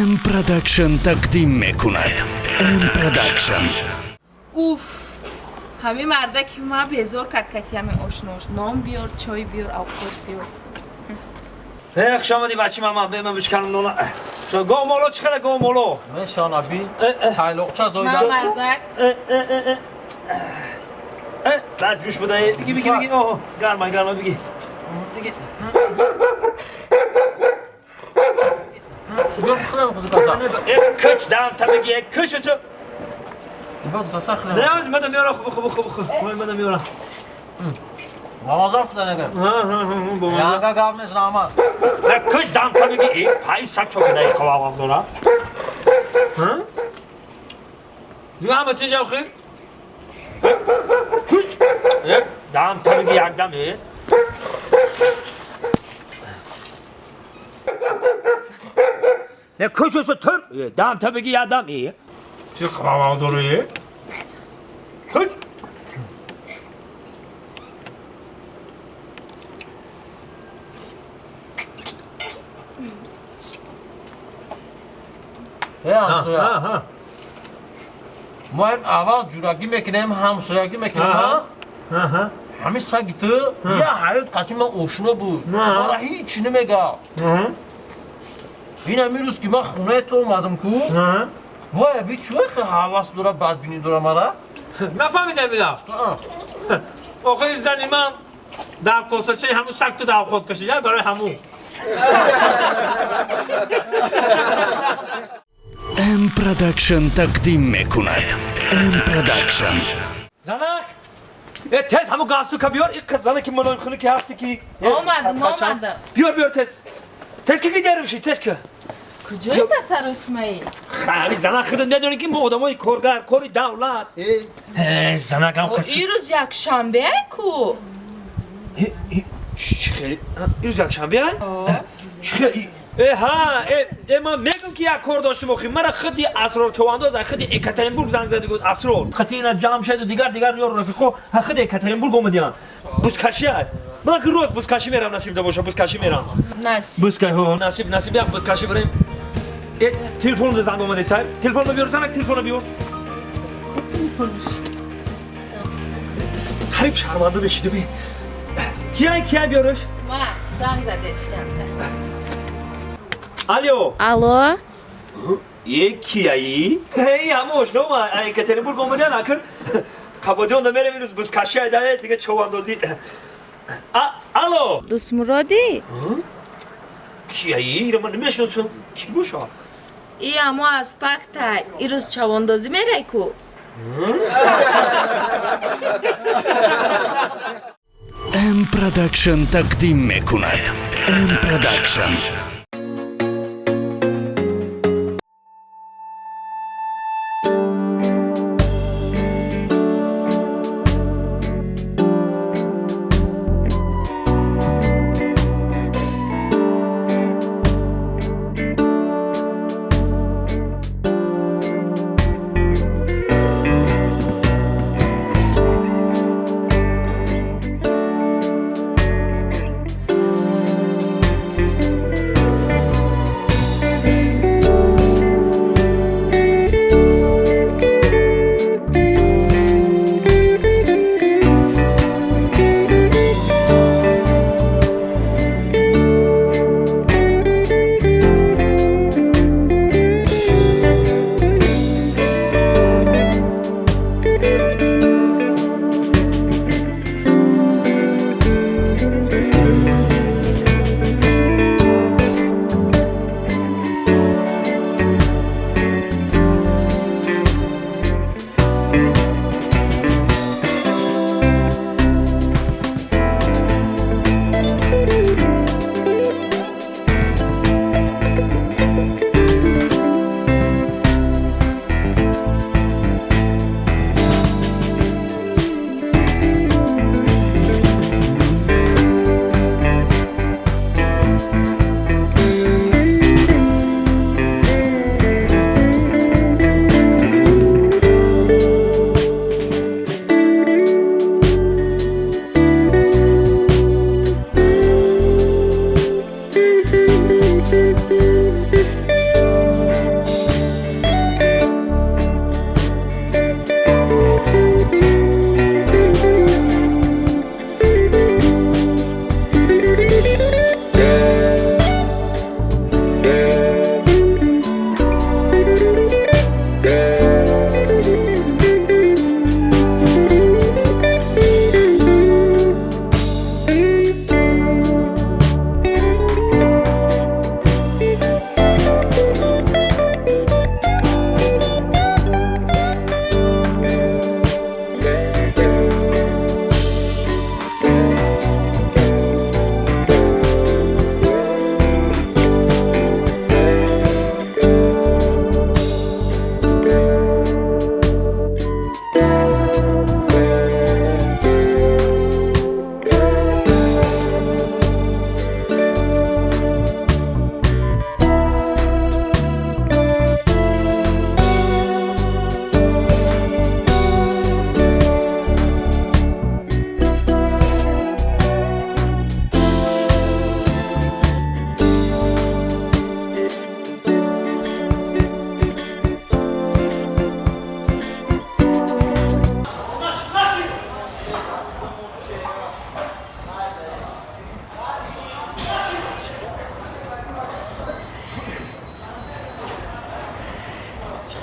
М Продакшн тақдим мекунад. М Продакшн. Уф, ҳамин марда ки ма безор кард, кати ҳамин ошнош нон биёр, чой биёр, авқот биёр. Э, хуш омадӣ, бачи мама, бема бишканам нона. Гов моло чӣ қадар, гов моло? Мешанаби, тайлоқча зоида. Ман мардак. Э, э, э, э. Баъд ҷӯш буда, биги, биги, биги. О, гарма, гарма, биги. Биги. Биёр хӯрем, худи каса. Э, куч дам та биги, э, куч чу. Биёр каса хӯрем. Не, мада меора, хуб, хуб, хуб, хуб. Мада меора. Намозам худа нагар. Яга гап нест, раҳмат. Э, куч дам та биги, э, пай сак чокадаи қававам дора. Ҳа? Дига ҳама чи ҷавхи? Куч. Э, дам та биги як дам, э. Не куч төр. Э, дам та биги як дам, э. Чи қававам дора, э? Куч. Э, ҳамсоя. Мо аввал ҷурагӣ мекунем, ҳамсоягӣ мекунем, ҳа? Ҳамин саги ту я ҳаёт қати ман ошно буд. Мара ҳеҷ намега. Ин ҳамин рӯз ки ман хонаи ту омадам ку, вай би чӯ хе ҳавас дора, бадбинӣ дора мара? Нафаҳмидам ина. Охири зани ман дар косачаи ҳамун саг ту давхот кашид, барои ҳамун. М Продакшн тақдим мекунад. М Продакшн. Занак! Э, тез ҳамун галстука биёр, ин қиз занаки мулоимхуна ки ҳасти ки. Омадам, омадам. Биёр, биёр тез. Тез ки гидерим ши, тез ки. Куҷои тасаррусмаи? Ҳами занак худат медонӣ ки мо одамои коргар, кори давлат. Э, занакам қиз. Ирӯз якшанбе ку. Чӣ хеле? Ирӯз якшанбе ай? Чӣ хеле? Э, ҳа, э, э, ман мегум ки як кор доштем охи. Мара худи Асрор Човандоз, худи Екатеринбург занг зада гуфт Асрор. Хати ина Ҷамшеду дигар дигар ёр рафиқо, ҳа худи Екатеринбург омадиян. Бузкашӣ ай. Ман ки рӯз бузкашӣ мерам, насиб да боша, бузкашӣ мерам. Насиб. Бузкашӣ, ҳо, насиб, насиб як бузкашӣ барем. Э, телефонро занг омадест, ай. Телефонро биёр, занак, телефонро биёр. Телефонш. Қариб шарманда мешидум. Кияй, кияй биёрш? Ма занг задестианда. Алло. Алло. Е, кияи? Эй, ҳама ошно ма Екатеринбург омадиян, акр Қабодиён да мерем ирӯз бузкашӣ айда, дига човандозӣ. Алло. Дӯстмуродӣ? Кияи? Ира ман намешиносам. Ки боша? И амо аз пакта ирӯз чавондозӣ мерай ку. М Продакшн тақдим мекунад. М Продакшн.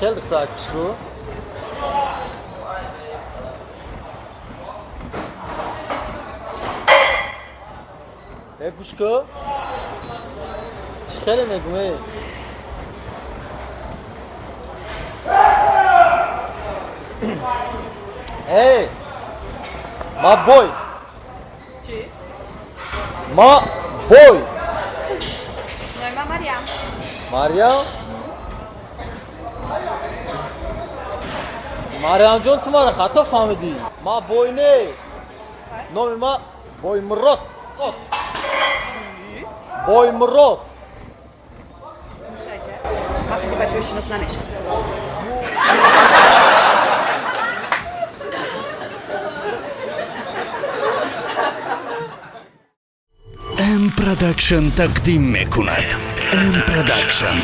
Хеле духтарак хушрӯ. Э гӯш ку. Чӣ хеле мегум э? Эй! Ма бой. Чӣ? Ма бой. Номи Марьям. Марьям? Марьямҷон, ту маро хато фаҳмидӣ. Ма бой не. Номи ма Боймурод. Боймурод. Ман хеле бачаҳо шинос намешам. М Продакшн тақдим мекунад. М Продакшн.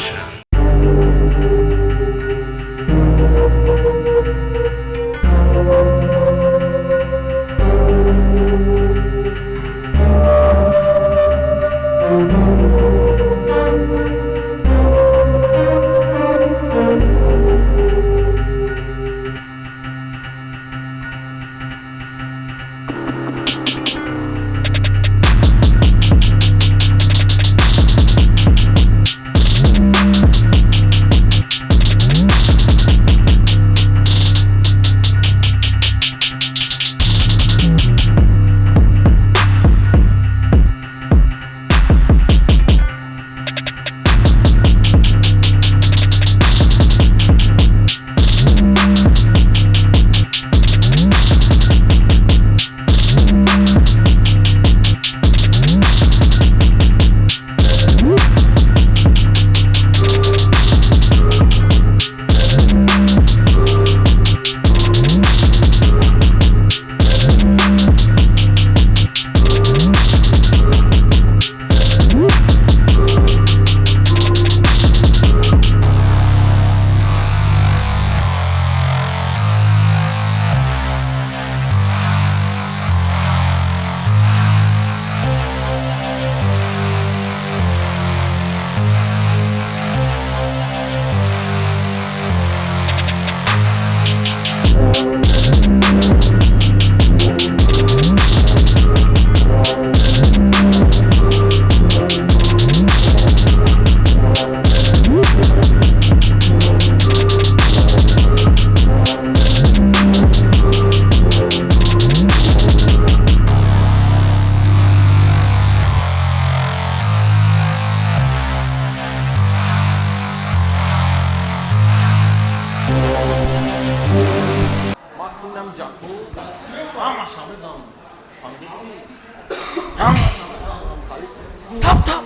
Тап-тап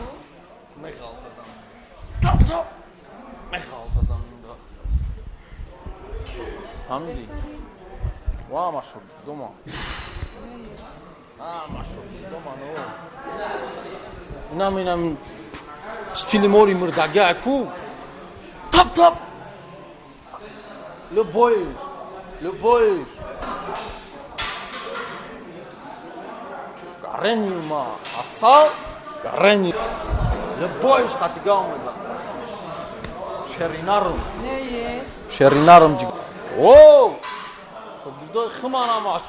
меғалтазам. Тап-тап меғалтазам. Фаҳмидӣ? Ва ҳама шогирдома. Ҳама шогирдома но. Инам инам стили мори мурдагия ку. Тап-тап. Любоиш. Любоиш. Гарениума асал гарени. Любоиш қатига омеза. Шеринарум. Шеринарум ҷиг. О! Шогирдои химанам аш.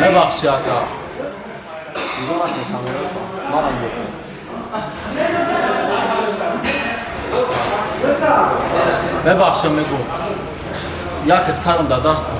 Мебахши, ака. Нигоҳ накун камераро. Мара нигоҳ кун. Мебахшам, мегӯ. Яке сарам дар дастам.